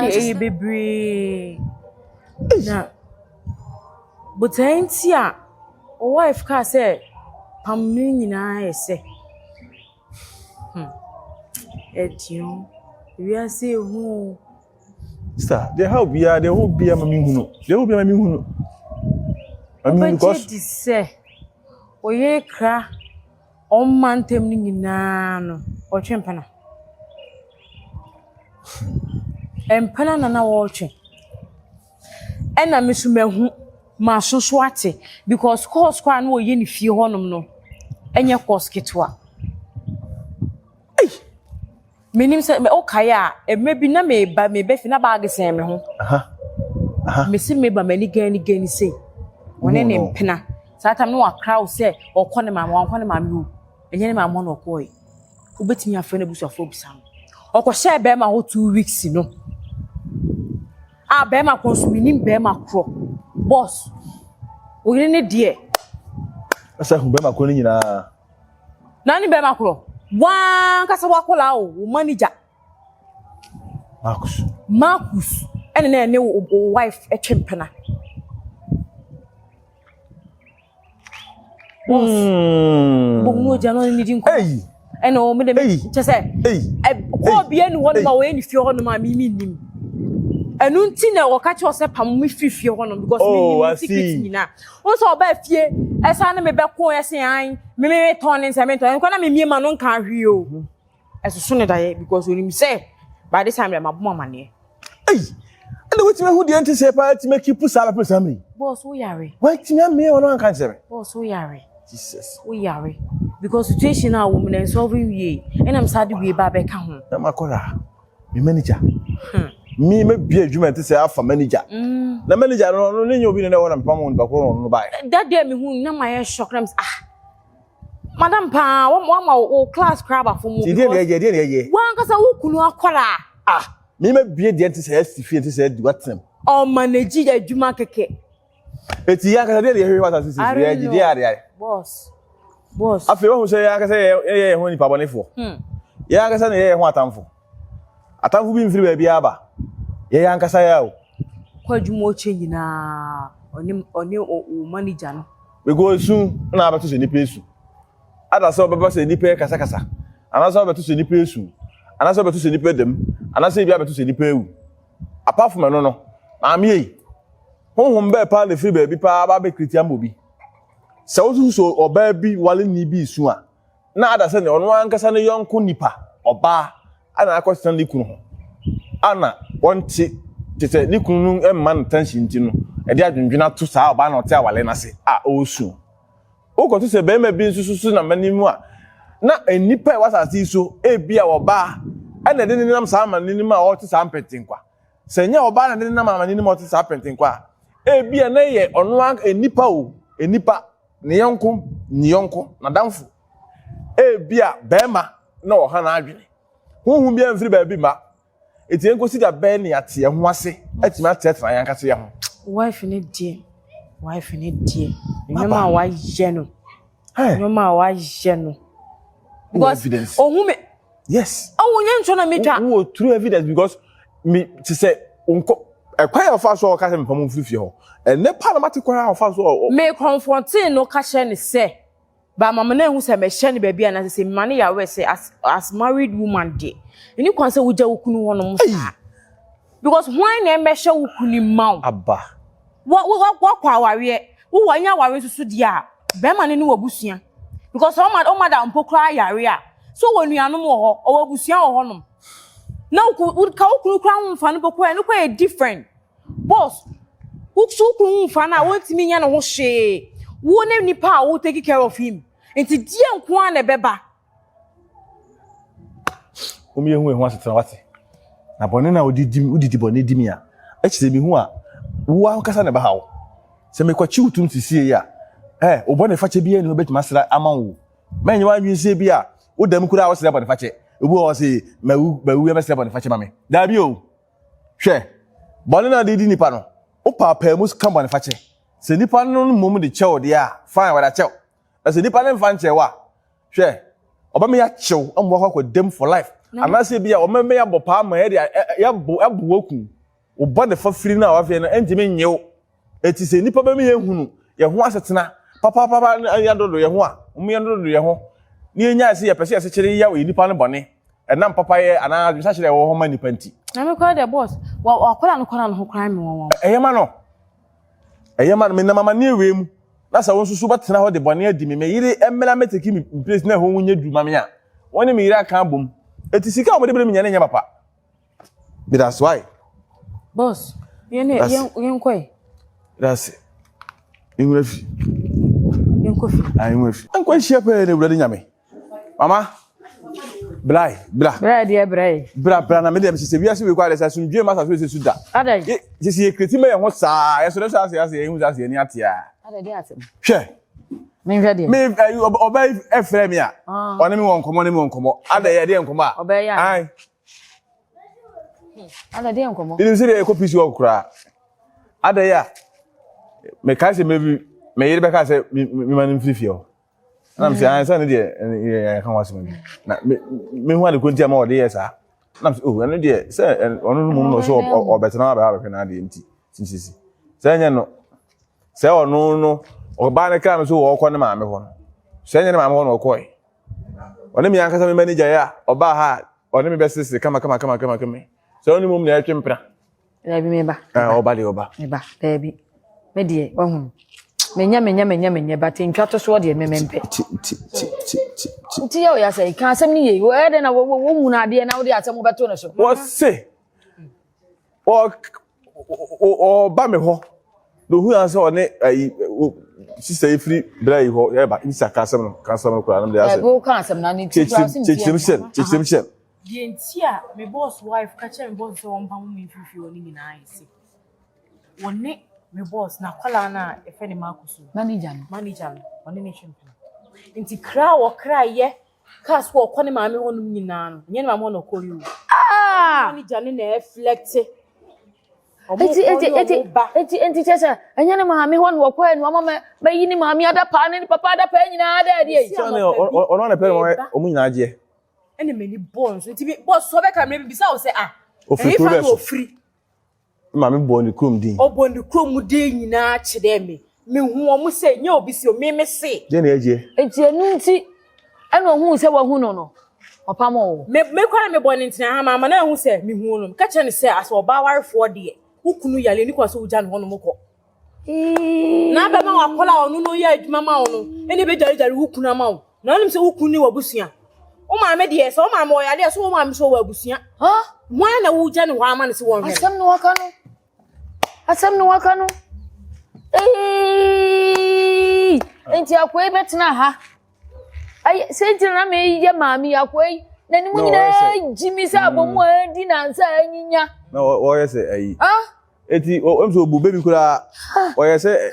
deɛ ɛyɛ bebree. Na botaeɛ nti a wo wife kaa sɛ pam no nyinaa yɛ sɛ, ɛdeɛ o, wiase ehu o. Sister, deɛ ha obiara, deɛ hɔ obiara ma mi hunu, deɛ hɔ obiara ma mi hunu. Ma mi hunu Wobɛgye because di sɛ wo yere kra ɔmma ntam no nyinaa no, ɔtwe mpena. Mpena na na wɔretwe. Ɛna me nso mahu, m'aso so ate because course koraa na ɔyɛ ne fie hɔnom no, ɛnyɛ course ketewa. Menim sɛ wokae a, mmerɛ bi na meba meba fie na baage sɛn me ho. Mesi meba m'ani gani gani sei. Ɔne ne mpena. Saa time no wakra wo sɛ ɔkɔ ne maame, wankɔ ne maame o. Ɛnyɛ ne maame hɔ na ɔkɔɔe. Wobɛtumi afrɛ n'abusuafoɔ abisa no. Ɔkɔhyɛɛ bɛrima hɔ 2 weeks no. A bɛrima kɔ nso menim bɛrima korɔ. Boss, wo yere ne deɛ. Ɛsɛ hu bɛrima korɔ no nyinaa. Na ne bɛrima korɔ. Wankasa wakɔlaa o, wo manager. Marcus. Marcus ɛne na ɛne wo wife ɛtwe mpena. Boss. Bohunu ogya no ne di nkɔmmɔ. Ɛna wɔn de kyɛ sɛ kɔɔ bia ni hɔ nom a wɔyɛ ne fie hɔ nom a mimi nim. Ɛno nti na wɔka kyerɛ sɛ pam me firi fie hɔ nom because me nim secret nyinaa. Wɔn sɛ ɔbaa fie ɛsan ne me bɛko ɛsɛ an me me tɔn ne nsɛ me tɔn nkɔ na me mie ma no nka hwee o. Ɛsoso ne daeɛ because onim sɛ by this time deɛ mabɔ mo amaneɛ. Ei! Ɛna wotumi ahu deɛ nte sɛ paa tumi akipu saa bɛpem saa mmere. Boss wo yare. Watumi amee ɔno anka nkyerɛ me. Boss wo yare. Jesus. Wo yare. Because situation a wɔ mu no ɛnsɔlve nwie. Ɛna me saa de wei ba abɛka ho. Na makɔra me manager. Me mabie adwuma nte sɛ afa manager. Na manager no ɔno ne nyɛ obi na ɛwɔ na mepam wɔn nipa korɔ na ɔno no baeɛ. That day me hu na mayɛ shock na me sɛ ah. Madam paa wama wo class koraa aba fam o. Nti deɛ na ɛyɛ deɛ na ɛyɛ. Wankasa wo kunu akɔra. Ah me ma bie deɛ nti sɛ ɛsi fie nti sɛ ɛdi watenam. Ɔmanage adwuma kɛkɛ. Eti yɛn ankasa deɛ na yɛhwehwɛ wɔ asase si so yɛ gye deɛ ade ayɛ. Boss boss. Afei wahu sɛ yɛn ankasa yɛ yɛ yɛn ho nipa bɔnefoɔ. Yɛn ankasa na yɛ yɛn ho atamfo. Atamfo bi mfiri baabi aba. Yɛ yɛn ankasa yɛ o. Kɔ adwuma ɔkyɛ nyinaa ɔne ɔne o manager no. Because esu na abɛto sɛ nipa esu. Ada sɛ ɔbɛba sɛ nipa rekasakasa, anaasɛ ɔbɛto sɛ nipa esu, anaasɛ ɔbɛto sɛ nipa dam, anaasɛ ebi abɛto sɛ nipa ewu. Apart from ɛno no, maame ei, honhom bɛɛ paa na efiri baabi paa aba abɛkreti ama obi. Sɛ wosusu sɛ ɔbaa bi wale ni bi resu a, na ada sɛ nea ɔno ankasa ne yɔnko nipa, ɔbaa, ana akɔtena ne kunu ho, ana ɔnte te sɛ ne kunu no mma no tension nti no, ɛde adwendwene ato saa ɔbaa na ɔte awale no ase a ɔresu. Wokɔto sɛ barima bi nso so nam anim a, na nnipa a ɛwɔ asase yi so, ebia ɔbaa na ɛde ne nam saa amane no mu a ɔrete saa mpetenkwa. Sɛ ɛnyɛ ɔbaa na ɛde ne nam amane no mu a ɔte saa mpetenkwa a, ebia na ɛyɛ ɔno ara nnipa o, nnipa, ne yɔnko, ne yɔnko, n'adamfo. Ebia barima na ɔha n'adwene. Honhom biara mfiri baabi mma. Enti enkosi da bɛn na yɛate yɛn ho ase atumi atenatena yɛn ankasa yɛn ho? Wife no deɛ, wife no deɛ, nneɛma a wayɛ no, nneɛma a wayɛ no. Because evidence. Ohun me. Yes. Oh, nyɛ ntɔ na metwa. Wo true evidence because me te sɛ nkɔ ɛkwan a ɔfa so a ɔka sɛ mepam mfiri fie hɔ. Ɛnɛ pa na mate kwan a ɔfa so a. Me confronting no ka kyerɛ ne sɛ. But ama me ahu sɛ mɛhyɛ no baabi anaasɛ sɛ mema no yɛ aware sɛ as as married woman deɛ ɛni kwan sɛ wogya wo kunu hɔnom saa because hwan na ɛmɛhyɛ wo kunu ma wo aba wakɔ awareɛ wowɔ anya awareɛ nso so deɛ a bɛrima no ne w'abusua because ɔma ɔma da mpo koraa yare a so wɔ nuanom wɔ hɔ ɔwɔ abusua wɔ hɔnom na wo ka wo kunu koraa ho mfa no bɔkɔ ɛno koraa yɛ different. Boss, wo so wo kunu ho mfa no a wontumi nyɛ ne ho hwee. Wo ne nipa a wo take care of him. Nti deɛ nko ara na ɛbɛba. Wɔn yɛ hu ehu asetena wate. Na bɔne na wodi di wodi di bɔne di mi a, ɛkyerɛ mi hu a wo ankasa na ɛbɛha wo. Sɛ mekɔkye wo tum sisie yi a, ɛ wo bɔne fakyɛ biara ni hɔ bɛtumi asra ama wo. Mɛnyɛ w'adwene sɛ bi a wo dɛm koraa a wosrɛ bɔne fakyɛ. Obi wɔ hɔ sɛ mawu mawu ɛbɛsrɛ bɔne fakyɛ ma me. Daabi o. Hwɛ, bɔne no a wode di nipa no, wopaapae mu ka bɔnefakyɛ. Sɛ nipa no mmom de kyɛ wo deɛ a, fine, wɔde akyɛ wo. Na sɛ nipa no mfa nkyɛ wo a, hwɛ, ɔbɛma yɛakyew ama wakɔ akɔdam for life. Anaasɛ bi a ɔbɛma yɛabɔ paa ma yɛde yɛabo abo wo aku. Wo bɔne fafiri no a wafiri no ɛntumi nnye wo. Eti sɛ nnipa bɛma yɛahunu yɛn ho asetena papaapa na yɛadodo yɛn ho a, wɔn yɛndodo yɛn ho na yɛnyae sɛ yɛpɛ sɛ yɛsekyere yaw yɛn nipa no bɔne ɛnam papayɛ anaa adwensakyera a ɛwɔ hɔ ma nnipa nti. Na me koraa deɛ boss, wa wakwadaa no koraa ne ho koraa me nwanwa. Ɛyɛ ma no. Ɛyɛ ma no. Menam amanneɛ wei mu na sɛ wo nso so wobɛtena hɔ de bɔne adi me, me yere mmra mmɛteki me place na ɛhɔ ho nyɛ duru ma me a, wo ne me yere aka abom. Eti sika a wɔde brɛ me nyinaa no nyɛ papa. Medase why? Boss, yɛn yɛn yɛn kɔ yi. Medase. Nwura fi. Yɛn kɔ fi. Ayi nwura fi. Nkɔ nhyia pɛɛ na ewurade nyame. Mama. Bra bra. Bra deɛ bra yi. Bra bra na me deɛ sisi wiase wei kɔ adɛ sɛ asomdwe ma asase wei su da. Adɛ. Sisi yɛ kreti ma yɛn ho saa yɛ so dɛ so ase ase yɛn ho ase yɛn ni ate a. Adɛ deɛ ase. Hwɛ. Menhwɛ deɛ. Me ɔbɛ ɛfrɛ mi a. Ɔne mi wɔ nkɔmɔ ne mi wɔ nkɔmɔ. Adɛ yɛ deɛ nkɔmɔ a. Ɔbɛ yɛ a. Ayi. Ada deɛ nkɔmmɔ. Menim sɛ deɛ ɛkɔ pisi hɔ koraa. Ada yi a mekae sɛ mmerɛ bi me yere bɛka sɛ mema no mfiri fie hɔ. Na mesɛ mm. sɛ ne deɛ yɛka ho asɛm bi. Na mehu ade ko nti a ma ɔde yɛ saa. Na mesɛ oh ɛno deɛ sɛ ɔno no mmom na ɔsɛ ɔbɛtena hɔ abɛhwɛ abɛhwɛ n'adeɛ nti sisisi. Sɛ ɛnyɛ no sɛ ɔno no ɔbaa no kra no so ɔkɔ ne maame hɔ no sɛ ɛnyɛ ne maame hɔ na ɔkɔe. Ɔne me ankasa me manager yɛ a ɔbaa ha a ɔne me bɛsesere kama kama kama kama kama sɛ ɔne mmom na ɛtwe mpena. Daabi meba. Ɔba deɛ ɔba. Meba daabi me deɛ wahunu menyɛ menyɛ menyɛ menyɛ but ntwa to soɔ deɛ me mempɛ. Ti ti ti ti ti ti. Nti yɛ ɔyɛ sɛ ka asɛm no yie wɔyɛ dɛ na wɔhunu adeɛ na wode asɛm wobɛto ne so. Wɔse ɔba me hɔ na ohun ara sɛ ɔne ayi sista yi firi bra yi hɔ ɛba nsa ka asɛm no ka asɛm no koraa no de asɛm. Ɛbi ka asɛm na ne ti koraa sɛ kyerɛkyerɛm hyɛm kyerɛkyerɛm hyɛm. Deɛ nti a me boss wife ka kyerɛ me boss sɛ wɔmpa mo me mfiri fie hɔ no nyinaa yɛ sɛ wɔne me boss n'akwadaa no a yɛfrɛ no Marcus no manager no manager no ɔne ne twe mpena nti kra a wɔkra yɛ Kaa so ɔkɔ ne maame hɔ nom nyinaa no, nyɛ ne maame hɔ na ɔkɔ yi o. Ah! Ɔne gya ne na ɛflɛte. Eti eti eti eti eti kyɛ sɛ ɛnyɛ ne maame hɔ na ɔkɔ yɛ na ɔma mɛ mɛyi ne maame adapaa ne ne papa adapaa nyinaa dɛ ɛdeɛ yi. Sɛ ɔno ɔno na pɛ na ɔmo nyinaa gyeɛ. Ɛna m'ani bɔɔ nso nti bɔ sɔ bɛka mmerɛ bi bisa wo sɛ ah. Ofiri kuro bɛ so. Me maame bɔɔ ne kurom din. Ɔbɔ ne kurom din nyinaa kyerɛɛ me. Mehu wɔn sɛ, nyɛ obi se o, me mese. Deɛ na ɛgyeɛ. Enti ɛno nti ɛna ohuu sɛ wahu no no, ɔpamoo wo. Me, me koraa na mebɔɔ no ntenaha, mamma no anhu sɛ mehuu no. Meka kyerɛɛ no sɛ, asɛ ɔbaa warefoɔ deɛ, wo kunu yare, ɛnni kwan sɛ wogya no hɔnom kɔ. Na abɛma w'akwadaa a ɔno no yɛ adwuma ma wo no, ɛna ɛbɛgyaregyaре wo kunu ama wo. Na wonim sɛ wo kunu ne w'abusua. Wo maame deɛ, sɛ wo maame wɔ yadeɛ a, so wo maame nso wɔ abusua? Hwan na wogya ne hɔ ama no sɛ wɔnhwɛ no? Asɛm no waka no. Asɛm no waka no. Eeii! Nti akoa yi bɛtena ha. Ayɛ sɛ nti na meyɛ maame yi akoa yi. N'anim nyinaa gyi mi sɛ abɔmu a adi nansa anyinya. Na wɔyɛ sɛ ayi. Eti o nso obu baby koraa ɔyɛ sɛ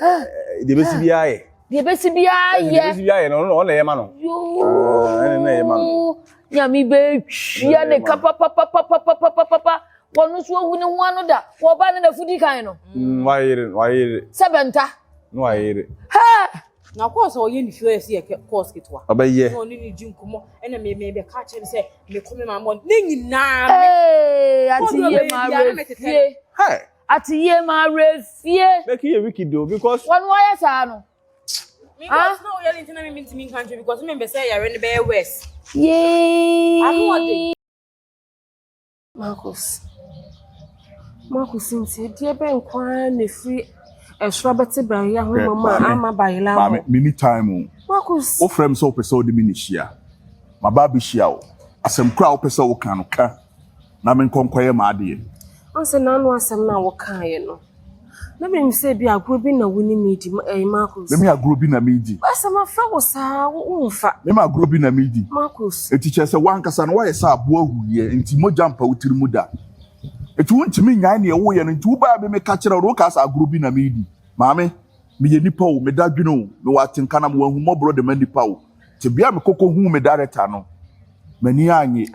deɛ bɛsi biara yɛ. Deɛ bɛsi biara yɛ. Deɛ bɛsi biara yɛ no ɔno na ɛyɛ ma no. Yoo. Ɛna na ɛyɛ ma no. Nyame bɛtwia ne ka papapapapapapapa wɔn nso ohu ne ho ano da wɔba ne n'afudi kan no. Wayere wayere. Sɛ bɛnta. Na wayere. Hɛɛ. Na kɔɔs a ɔyɛ ne fie ɔyɛ sɛ yɛ kɔɔs ketewa. Ɔbɛyɛ. Na ɔne ne di nkɔmmɔ ɛna me me bɛka kyerɛ no sɛ mekɔ me maame hɔ ne nyinaa me. Ee ate yie ma awerɛ fie. Hey. Ate yie ma awerɛ fie. Bɛki yɛ wicked o because. Wɔn wɔyɛ saa no. Me because na ɔyɛ ne nti na me ntumi nka nkyerɛ because me mpɛ sɛ yare no bɛyɛ worse. Yee. Ano ɔden. Marcus, Marcus nti ɛdeɛ bɛn nko ara na ɛfiri ɛsoro abɛte bayerɛ ahoma mu a ama bayerɛ abɔ? Maame, menni time o. Marcus! Wofrɛ me sɛ wopɛ sɛ wode me ne hyia. Maba abɛhyia wo. Asɛm koro a wopɛ sɛ woka no, ka na menkɔ nkɔyɛ m'adeɛ. Woahu sɛ n'ano asɛm no a wokaeɛ no, Na menim sɛ ebia agorɔ bi na wo ne me redi, ɛɛ Marcus. Meme agorɔ bi na meredi. Sɛ mafrɛ wo saa a, womfa. Meme agorɔ bi na meredi. Marcus. Enti kyerɛ sɛ w'ankasa no woayɛ sɛ aboa huiɛ, enti mogya mpa wo tiri mu da. Enti wontumi nnyae deɛ woreyɛ no, enti wobaeɛ me meka kyerɛɛ wo no, wokaa sɛ agorɔ bi na meredi. Maame, meyɛ nipa o, meda dwene o, mewɔ atenka na mewɔ ahummɔborɔ de ma nnipa o. Tebea a mekɔ kɔhuu me director no, m'ani annye.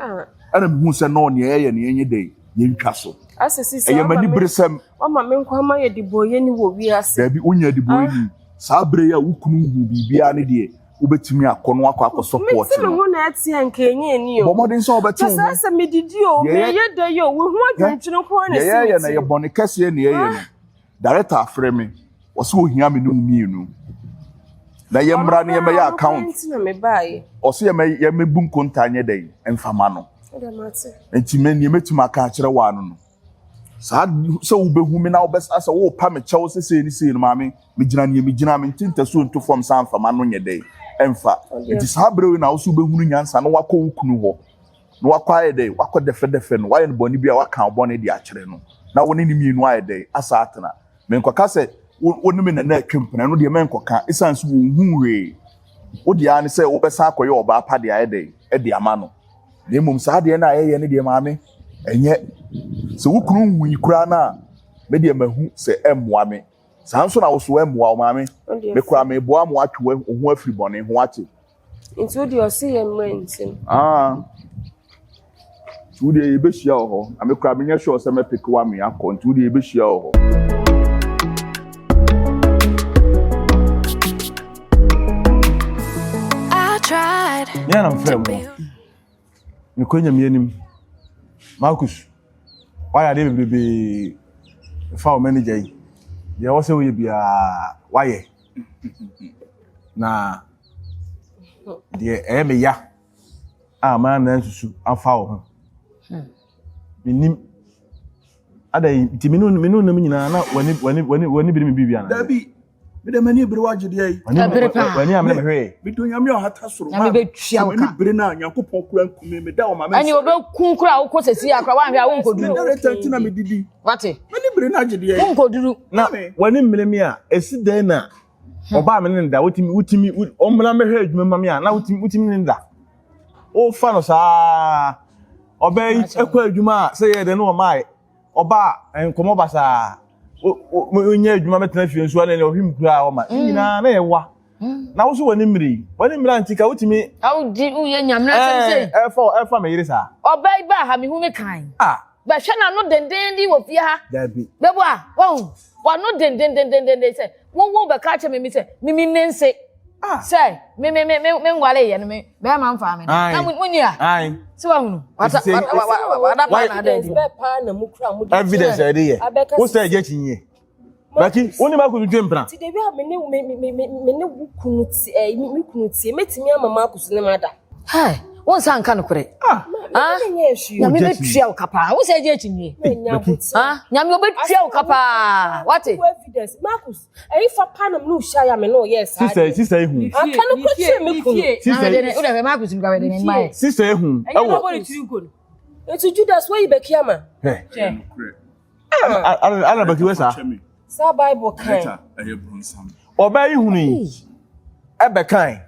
Ɛna mehuu sɛ nɔɔ nea yɛyɛ no yɛnyɛ dɛn, yɛntwa so. Ɛyɛ m'aniberesɛm. Wama me nkwa mayɛ debɔnyɛni wɔ wiase. Daabi, wonyɛ debɔnyɛni. Saa berɛ yi a wo kunu nhuu biribiara no deɛ, wobɛtumi akɔ no akɔ akɔ support no. Mete me ho na ɛteɛ nka ɛnyɛ ani o. Bɔ mmɔden sɛ wobɛte wo ho. Sɛ sɛ medidi o, meyɛ dɛ yi o, wo ho adwentwene nko ara na ɛsi me ti. Yɛyɛ na yɛ bɔne kɛseɛ na yɛyɛ no. Director afrɛ me, ɔsɛ ohia me ne wo mmienu. Na yɛmmra na yɛmmɛyɛ account. Ɔsɛ yɛmmɛbu nkonta nyɛ dɛn mfama no. Nti me nea mɛtumi aka akyerɛ wo ano no. Saa sɛ wobɛhu me na wobɛsa sɛ worepa me kyɛw sɛ sei ne sei no maame, megyina nea megyina mente ntasuo nto fam saa mfama no nyɛ dɛn ɛmfa. Nti saa berɛ wei na wo so wobɛhunu nyansa na wakɔ wo kunu hɔ na wakɔ ayɛ dɛn wakɔ dɛfɛdɛfɛ no wayɛ no bɔne bi a waka wo bɔne de akyerɛ no na wo ne ne mmienu ayɛ dɛn asa atena. Menkɔka sɛ wo ne me nana atwa mpena ɛno deɛ mɛnkɔka ɛsiane sɛ wɔnhu hwee. Wo deɛ ara ne sɛ wobɛsan akɔyɛ ɔbaa pa de ayɛ dɛn de ama no. Na mmom saa deɛ no a ɛyɛ no deɛ maame, ɛnyɛ. Sɛ wo kunu nhui koraa no a, me deɛ mahu sɛ ɛmmoa me. Saa nso na wo so ɛmmoa wo maame. Me koraa meboa ma woatwe wo ho afiri bɔne ho wate. Nti wo deɛ ɔse yɛ mmerɛ nti no. Ah. Nti wo deɛ yɛbɛhyia wɔ hɔ. Na me koraa menyɛ sure sɛ mɛpeke wo ame akɔ. Nti wo deɛ yɛbɛhyia wɔ hɔ. Me a na mefrɛ mo. Mekɔ Nyame anim. Marcus, woayɛ adeɛ bebrebee. Fa wo manager yi. Deɛ ɛwɔ sɛ woyɛ biara, woayɛ. Na deɛ ɛyɛ me ya a manna nsusu afa wo ho. Mennim. Adɛn nti me ne wo nam nyinaa na w'ani w'ani w'ani w'ani bere me biribi anaa? Dabi, me dɛ m'ani bere w'agye deɛ yi. Ɛbere paa. W'ani amene me hwee. Me do nyame ɔhata soro. Nyame bɛtua wo ka. M'ani bere na Nyankopɔn kura nkume me da ɔma me. Ɛne ɔbɛku kura wokɔ sɛsi akora woanhwɛ a wonkɔduru. Me dare tɛnti na me didi. Wate. M'ani bere na agye deɛ yi. Wonkɔduru. Na w'ani mmere me a ɛsi dɛn na ɔbaa me ne ne da wotumi wotumi ɔmmena mmɛhwɛ adwuma ma me a na wotumi wotumi ne ne da. Wofa no saa ɔbaa yi kɔ adwuma a sɛ yɛ dɛ no ɔmaa ɔba a nkɔmɔ basaa wonyɛ adwuma bɛtena fie nso ɛne ɔhwim koraa ɔma ne nyinaa na yɛwa na wo so w'ani mmere yi w'ani mmere anti ka wotumi awodi woyɛ nyamena asɛm sei ɛfa ɛfa me yere saa ɔbaa yi baa ha mehu me kan ah bɛhwɛ n'ano dendenden wɔ fie ha dabi bɛbɔ a wɔn w'ano dendendendenden sɛ wo wo bɛka akyɛ me mi sɛ mimi ne nse ah. sɛ me me me me nwale yɛ no me bɛrima nfa me na mo ni a sɛ wahunu wata wada paa na ada adi evidence a yɛde yɛ wo sɛ ɛgye akyinnye baki wo ne mako twetwe mpena ti de bi a me ne me me me me ne wo kunu ti eh me kunu tie metumi ama mako so ne mada Hey, wo nsa nka nokorɛ. Ah. Ah. Nyame bɛtua wo ka paa. Wo sɛ ɛgye akyinnye. Ah, Nyame ɔbɛtua wo ka paa. Wate? Evidence. Marcus, ɛyi fa paa na me ne wo hyia ya me ne ɔyɛ saa. Sister, sister ehu. Aka no kɔ kyerɛ me kunu. Sister, wo dɛ Marcus nka wɛde ne mma yɛ. Sister ehu. Ɛwɔ. Nti Judas wayi bɛki ama. Hɛ. Ana bɛki wɛ saa. Saa Bible kan. Ɔbaa yi hunu yi ɛbɛ kan.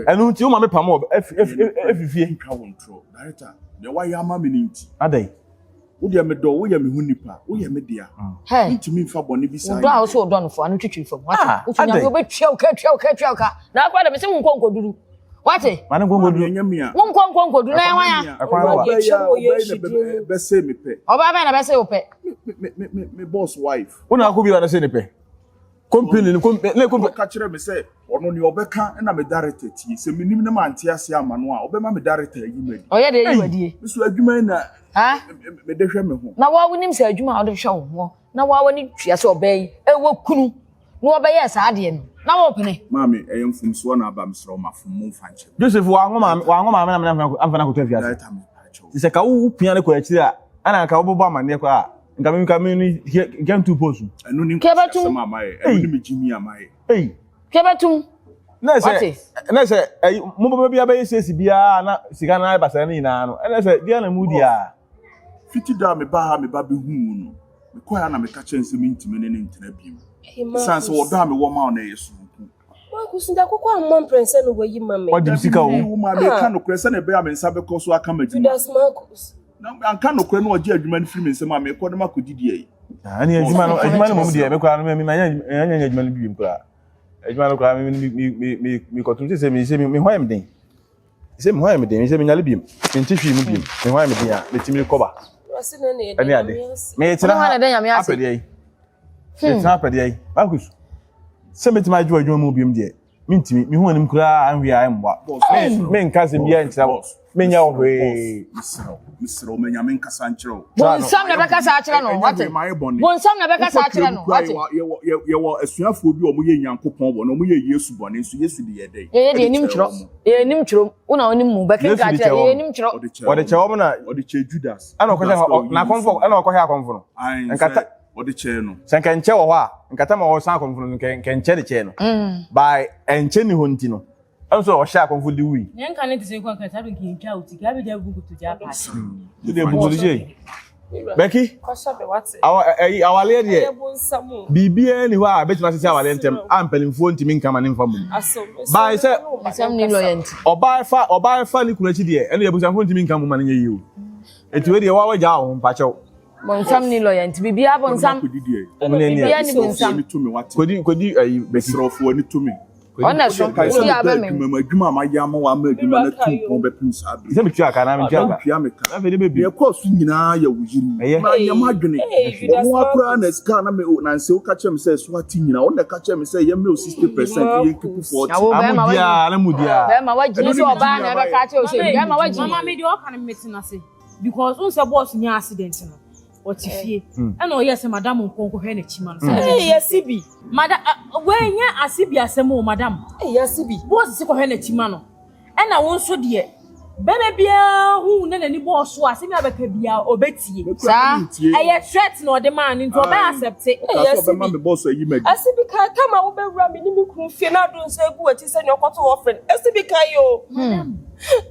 Ɛnu nti o ma mi pam ɔbɛ efi fie. Ntwa wɔn torɔ director deɛ wayɛ ama mi ni nti. Adai. Wo deɛ medɔ woyɛ me ho nipa woyɛ me dea. Ntumi nfa bɔne bi saa. Wodɔ a wosɛ wodɔ no fo ano twitwi fam. Wate? Wotu nyame wobɛtua wo ka tua wo ka tua wo ka. Na akora dɛ mese wo nkɔ nkɔduru. Wate? Ma ne nkɔ nkɔduru. Ɛnyɛ me a. Wo nkɔ nkɔ nkɔduru na ɛwan a. Ɛkwan wa. Ɔbɛyɛ bɛsɛ me pɛ. Ɔbaa bɛn na bɛsɛ wo pɛ. Me me me me boss wife. Wo na akɔ bi wa na sɛ ne pɛ. Company ne company ne company. Ɔka kyerɛ me sɛ ɔno nea ɔbɛka na me director tie. Sɛ menim na mante ase ama no a, ɔbɛma me director ayi me adi. Ɔyɛ dɛ yi wadie. Me so adwuma yi na mede hwɛ me ho. Na wa wonim sɛ adwuma a wode hwɛ wo ho na wa w'ani tua sɛ ɔbaa yi ɛwɔ kunu na wɔbɛyɛɛ saa adeɛ no na wɔpene. Maame, ɛyɛ mfomsoɔ na aba mesrɛ wo mafom mo mfa nkyɛ me. Joseph wango maame wango maame na mene amfa no akɔto afiase. Director mepa kyɛw. Ti sɛ ka wo pia no kɔ akyiri a ɛna nka wobɛbɔ amanneɛ kɔ a nka me nka me no nka ntu post. Ɛno ne nkwasiasɛm a mayɛ ɛno ne me gyimi a mayɛ. Ei. Kɛbɛtum. Na sɛ na sɛ ɛyi mo bɛbɛ bi abɛyɛ siesie biara na sika no ayɛ basaa no nyinaa no ɛna sɛ deɛ na mu di a. Fiti da a mebaa ha a me ba bɛhuu wo no, mekɔe ara na meka kyerɛɛ no sɛ mentumi ne no ntena bio. Esiane sɛ ɔdɔ a mewɔ ma wo no yɛ soronko. Marcus, nti akokɔ ammɔ mprɛnsa na wayi ma me. Wagye me sika o. Dabi, wo maa meka nokorɛ sɛdeɛ ɛbɛyɛ a me nsa bɛkɔ so aka m'adwuma. Judas Marcus. Na anka nokorɛ na ɔgye adwuma no firi me nsam a mekɔ na makɔdidi ayi. Ɛne adwuma no adwuma no mmom deɛ me koraa no me manya manya adwuma no bi biom koraa. Adwuma no koraa me me me me mekɔtom sɛ sɛ me sɛ me ho ayɛ me den. Sɛ me ho ayɛ me den, sɛ menyale biem, mente hwee mu biem, me ho ayɛ me den a, metumi kɔba. Ɛne ade. Metena ha apɛdeɛ yi. Metena apɛdeɛ yi. Marcus, sɛ metumi agye w'adwuma mu biem deɛ. Mentumi, mehu anim koraa anhwɛ a ɛmmoa. Menka asɛm biara nkyerɛ wo. Menyɛ wo hwee. Mesrɛ wo, mesrɛ wo, ma Nyame nkasa nkyerɛ wo. Bonsam na ɛbɛkasa akyerɛ no, wate? Bonsam na ɛbɛkasa akyerɛ no, wate? Yɛwɔ asuafoɔ bi a wɔyɛ Nyankopɔn bɔne, wɔyɛ Yesu bɔne, nso Yesu de yɛ dɛn? Yɛyɛ deɛ yɛnim twerɛ, yɛnim twerɛ, wo na wonim mu, bɛkenka akyerɛ, yɛyɛ nim twerɛ. Ɔde kyɛ wɔn na ɔde kyɛ Judas. Ɛna ɔkɔhyɛ n'akɔmfo, ɛna ɔkɔhyɛ akɔmfo no. Nkata ɔde kyɛɛ no. Sɛ nka nkyɛ wɔ hɔ a, nkata ma ɔsan akɔmfo no nka nkyɛ de kyɛɛ no. By ɛnkyɛ ni hɔ nti no, ɛno sɛ ɔhyɛ akɔmfo de wui. Nea nka ne te sɛ nkwa nka saa nka yɛntwa wo ti, ka abɛgya bu nkotodwe apa. Wode bu nkotodwe yi. Becky, awaleɛ deɛ, biribiara ni hɔ a bɛtumi asese awaleɛ ntɛm a mpanimfoɔ ntumi nka ma ne mfa mmom. By sɛ ɔbaa fa ɔbaa fa ne kunu akyi deɛ, ɛno deɛ abusuafoɔ ntumi nka mmom ma no nyɛ yie o. Eti wei deɛ wa wagyaa wo ho mpakyɛw. Bonsam ni lawyer nti biribiara bonsam. Biribiara ni bonsam. Kodi kodi ayi Becky. Mesrɛfoɔ ani to me. Ɔna so wodi abɛ me. Adwuma adwuma a mayɛ ama wa ama adwuma no atu mpɔn bɛpem saa bere. Sɛ metua ka na mentua ka. Tua me ka. Afei de bɛbi. Deɛ ɛkɔɔ so nyinaa yɛ wo yere. Ɛyɛ. Ma nyɛ m'adwene. Ɔno ara koraa na sika na me na nsɛ woka kyerɛ me sɛ so ate nyinaa. Ɔno na ɛka kyerɛ me sɛ yɛmmrɛ wo 60% yɛn keep 40. Na wo bɛrima wa. Amudia na mudia. Bɛrima wagyina sɛ ɔbaa na ɛbɛka akyerɛ wo sɛ bɛrima wagyina. Mama me deɛ ɔka no metena ase. Because wohu sɛ boss nya accident no, ɔte fie. Ɛna ɔyɛ sɛ madam nkɔ nkɔhwɛ n'akyi ma no. Sɛ Hey, yɛsi bi. Madam, wei nyɛ ase bi asɛm o, madam. Hey, yɛsi bi. Boss si kɔhwɛ n'akyi ma no. Ɛna wo nso deɛ, bɛrɛ biara hu na n'ani bɔɔ so a, asɛm yi abɛka biara ɔbɛtie. Saa. Ɛyɛ threat na ɔde maa no nti ɔbɛ accept. Hey, Ɔka sɛ yɛsi ɔbɛma bi. me boss ayi m'adi. Ɛsi bi ka kama wobɛwura me ne me kunu fie na ado nsa egu w'akyi sɛ nea ɔkɔto hɔ frɛ no. Ɛsi bi ka yi o.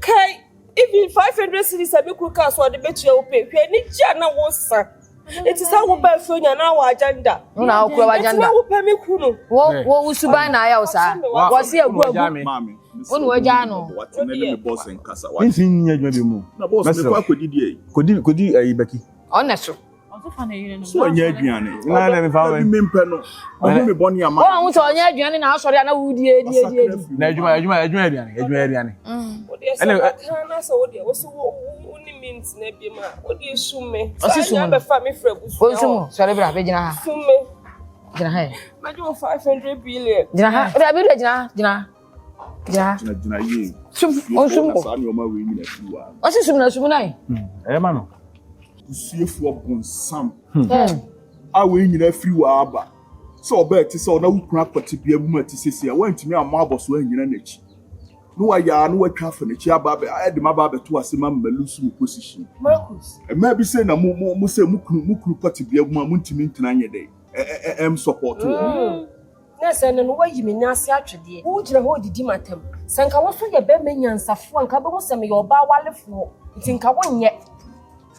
Kai even 500 cedis a me kunu kaa so ɔde bɛtua wo pay. Hwɛ anigye a na wosa. Nti sɛ woba afie onya na wɔ agenda. Wo na wokura Nti w'agenda. na wopɛ me kunu. Wo wo wo suban na ayɛ wo saa. Wɔse agu agu. Maame. Wo na wagyaa no. Wate na ne me boss nkasa. Wate. Ntumi nyɛ adwuma bi mu. Na boss me kɔ akɔdi deɛ yi. Kodi kodi ayi Becky. Ɔna so. So ɔnyɛ aduane. Na na mefa Dabi wo. mempɛ no. Ɔhu me bɔne ama. Wo ahu sɛ ɔnyɛ aduane na asɔre a na wodi edi edi edi. Na adwuma adwuma adwuma aduane adwuma aduane. Wodeɛ sɛ bɛka na sɛ wodeɛ wo so wo wo ne me ntena bi mu a wodeɛ sum me. Ɔsi sum no. Bɛfa me frɛ busua. Ɔnsu mu sɔre bra bɛgyina ha. Sum me. Gyina ha yɛ. Mɛgye wo 500 billion. Gyina ha. Dabi dabi gyina ha gyina ha. Gyina ha. Gyina gyina yie. Sum ɔnsu mu. Saa nneɛma wei nyina firi wa. Ɔsi sum na sum na yi. Ɛyɛ ma no. Busuafoɔ bonsam. A wei nyina firi wa aba. Sɛ ɔbaa ti sɛ ɔna wo kunu akɔte bea bi mu a ti sese a wantumi ammɔ abɔso annyina n'akyi. Na wayɛ a na watwa afa n'akyi aba abɛ ɛde ma aba abɛto ase ma ma lose mo position. Marcus. Mmaa bi sɛ na mo mo mo sɛ mo kunu mo kunu kɔte bea bi mu a montumi ntena nyɛ dɛ ɛ ɛ ɛ ɛm support wɔn. Na sɛ ɛno no woayi me nan ase atwedeɛ. Wogyina hɔ redidi m'atam. Sɛ nka wo nso yɛ barima nyansafoɔ a, nka wobɛhu sɛ meyɛ ɔbaa warefoɔ, nti nka wonyɛ.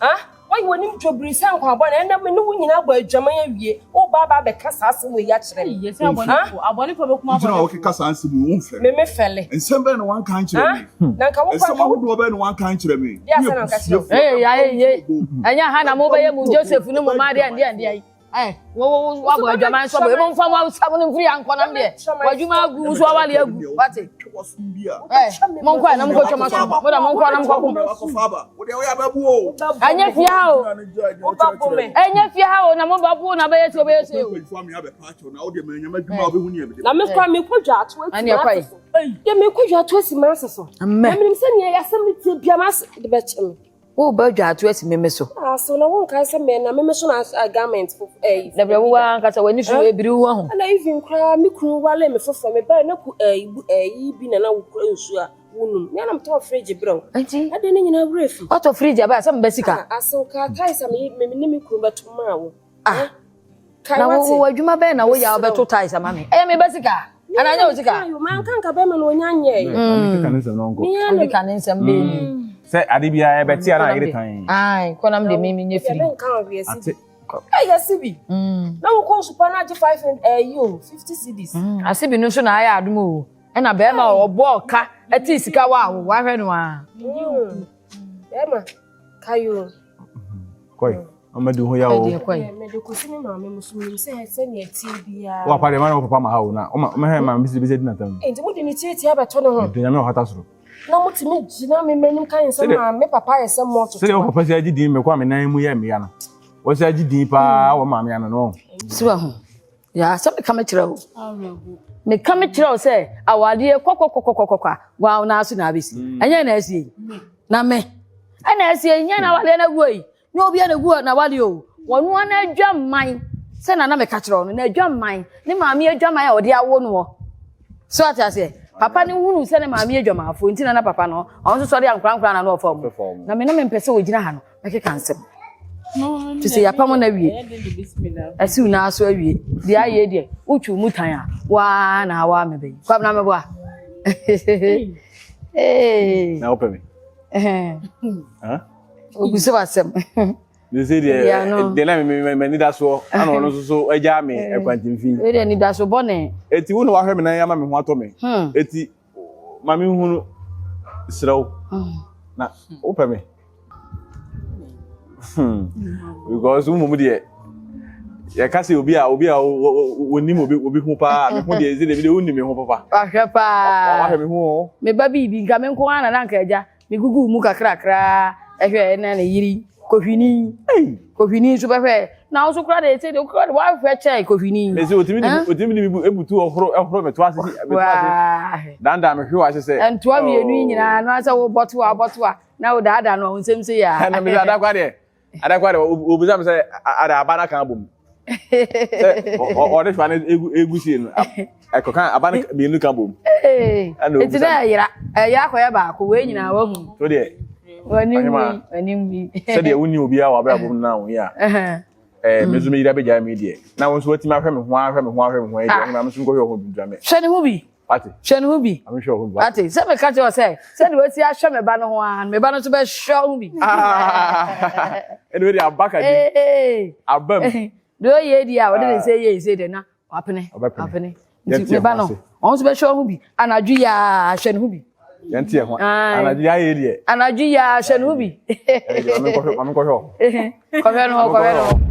Ah, woayɛ w'anim dwobiri sɛ nkwaboa na ɛnnɛ me ne wo nyinaa abɔ adwaman awie. Woreba aba abɛka saa asɛm wei akyerɛ me. Yɛ sɛ abɔnefoɔ abɔnefoɔ bɛkum Wogyina hɔ abɔnefoɔ. keka saa nsɛm yi womfɛre. Me mefɛle. Nsɛm bɛn na wanka ankyerɛ Ah, me? na nka wo Nsɛm kora nka wo ahodoɔ bɛn na wanka ankyerɛ me? Deɛ Woyɛ asɛm na nka kyerɛ wo. busuafoɔ. Ee ayɛ ye. Ɛnyɛ ha na mobɛyɛ mu Joseph ne mo mma deɛ ndeɛ ndeɛ yi. Ɛ wo wo wabɔ adwaman nso bɔ emu nfa mo asam no mfiri ankɔ nam deɛ w'adwuma agu nso awale agu wate. Ɛ mo nkɔ na mo nkɔ twɛ mo aso mo da mo nkɔ na mo nkɔ ko. Ɛnyɛ fie ha o. Ɛnyɛ fie ha o na mo ba po na bɛyɛ sɛ ɔbɛyɛ sɛ o. Na me kora mekɔ dwa ato asi Ɛne ɛkɔ yi. m'ase so. Deɛ mekɔ dwa ato asi m'ase so. Na menim sɛ nea yɛasɛm no tie bia m'ase de bɛkyɛ me. Wo ba dwa ato asi meme so. Ah, so na wonkae sɛ me na meme so na garment fo eh. Dabrɛ wo ankasa w'ani so ebiri wo ho. Ɛna even koraa me kunu wale me foforɔ me bae na ku eh bu eh yi bi na na wokura nsuo a wonum. Me na metɔɔ fridge brɛ wo. Enti Ɛde ne nyinaa werɛ fi. watɔ fridge aba sɛ meba sika. Ah, asew ka kae sɛ me me ne me kunu bɛto maa wo. Ah. Kae Na wo wate. wo adwuma bɛn na woyɛ a wobɛto tiles ama me? Ɛyɛ meba sika. Ana nyɛ wo sika. Manka nka bɛrima na ɔnya nyɛe. Maame keka ne nsɛm na ɔnkɔ. Me ara na Obi ka ne nsɛm bɛɛ ni. Sɛ ade biara ɛbɛte a na ayere tan. Ai, kɔnam de me menyɛ firi. Yɛbɛnka wo hwee asi Ate. bi. Ɛyɛ asi bi. Na wokɔ nsupa no agye 500 ɛyi o 50 cedis. Ase bi no nso na ayɛ adom o. Ɛna bɛrima a ɔbɔɔ ka ɛte sika wɔ a wahwɛ no a. Bɛrima kayo. Kɔe. Ɔma di ho ya o. Ɛdeɛ kɔe. Mede kɔsi me maame mu so menim sɛ sɛnea ɛteɛ biara. Wo apa deɛ ma ne wo papa ma ha o na ɔma ɔma hɛ ma bisi bisi di n'atam. Enti mode ne tietia bɛto ne ho. Mede nyame ɔhata soro. Na motumi gyina me m'anim ka yɛn sɛ maame papa yɛ sɛ mmɔtoto. Sɛdeɛ wo papa si agye din mekɔ a me nan mu yɛ mmea no. Wɔsi agye din paa wɔ maame ano no. Si wɔ ho. Ya sɛ meka me kyerɛ wo. Meka me kyerɛ wo sɛ awadeɛ kɔkɔkɔkɔkɔkɔ a wa na aso na abɛsi. Mm. Ɛnyɛ na asie yi. Na me. Ɛna asie yi nyɛ na awadeɛ no aguo yi. Nyɛ obiara na egu na awadeɛ o. Wɔn ara n'adwaman sɛ na na meka kyerɛ wo no n'adwaman ne maame adwaman a ɔde awo noɔ. So ate aseɛ? Papa no hunu sɛ ne maame yɛ dwamaafoɔ nti na na papa no ɔno nso sɔre ankorankora na na ɔfa mu. Na me na mempɛ sɛ ɔgyina ha no mɛkeka nsɛm. Te sɛ yɛapam no awie. Asiw no aso awie. Deɛ ayɛ deɛ wotwiw mu tan a waa na awaa me bɛyi. Kwabena meboa. Na wopɛ me? Ogu so asɛm. Ne sɛ deɛ deɛ na me m'ani da soɔ ana ɔno nso so agya me ɛkwantimfi. Wei deɛ anidaso bɔne. Eti wo na wahwɛ me nan ama me ho atɔ me. Hmm. Eti ma me nhunu serɛ wo hmm. na wopɛ me. Hmm. Because wo mmom deɛ yɛka sɛ obi a obi a onim obi obi ho paa me ho deɛ ɛsɛ deɛ wonim me ho papa. Wahwɛ paa. Wahwɛ me ho o. Me ba biribi nka me nko ara na na nka agya. Miguguu mu kakrakra hwɛɛ na ne yere Kohwini. Kohwini nso bɛhwɛɛ. Na wo nso koraa deɛ ɛsɛ deɛ wokora de woahwɛ kyɛn Kohwini. Mese otumi de otumi de mi ebutu ɔhoro ɛhoro me to ase si me to ase. Dandan me hwe ase sɛ. Ntoa mmienu yi nyinaa no asɛ wo bɔto a bɔto a na wo daadaa no a wo nsɛm sɛ yɛ a. Ɛna mese adakwa deɛ adakwa deɛ obisa me sɛ ada aba no aka abom. Sɛ ɔde hwa no egu egu sie no ɛkɔka aba no mmienu ka bom. Eti na ɛyera ɛyera kɔyɛ baako wei nyinaa wahu. So deɛ w'anim wi w'anim wi. Sɛdeɛ wonni obiara wɔ abrabɔ mu na wo yi a ɛɛ me nso me yere abɛgyae me deɛ na wo nso watumi ahwɛ me ho ahwɛ me ho ahwɛ me ho ayɛ deɛ ɔhema me nso nkɔhwɛ ho bi ntua me. Hwɛ ne ho bi. Wate. Hwɛ ne ho bi. Ame hwɛ ho bi. Wate. Sɛ meka kyerɛ wo sɛ, sɛdeɛ wasi ahwɛ me ba no ho ara no, me ba no nso bɛhwɛ ho bi. Ɛna wei de aba ka di. Aba mu. Deɛ ɔyɛ di a ɔde ne nsa yɛ ɛsɛ deɛ na wapene. Wapene. Nti me ba no, ɔno nso bɛhwɛ ho bi. Anadwo yi ara hwɛ ne ho bi. Yɛn ti yɛ ho. Anadwo yi ayɛ deɛ. Anadwo yi ara hwɛ ne ho bi. Maame nkɔhwɛ hɔ. Kɔhwɛ no hɔ, kɔhwɛ no hɔ.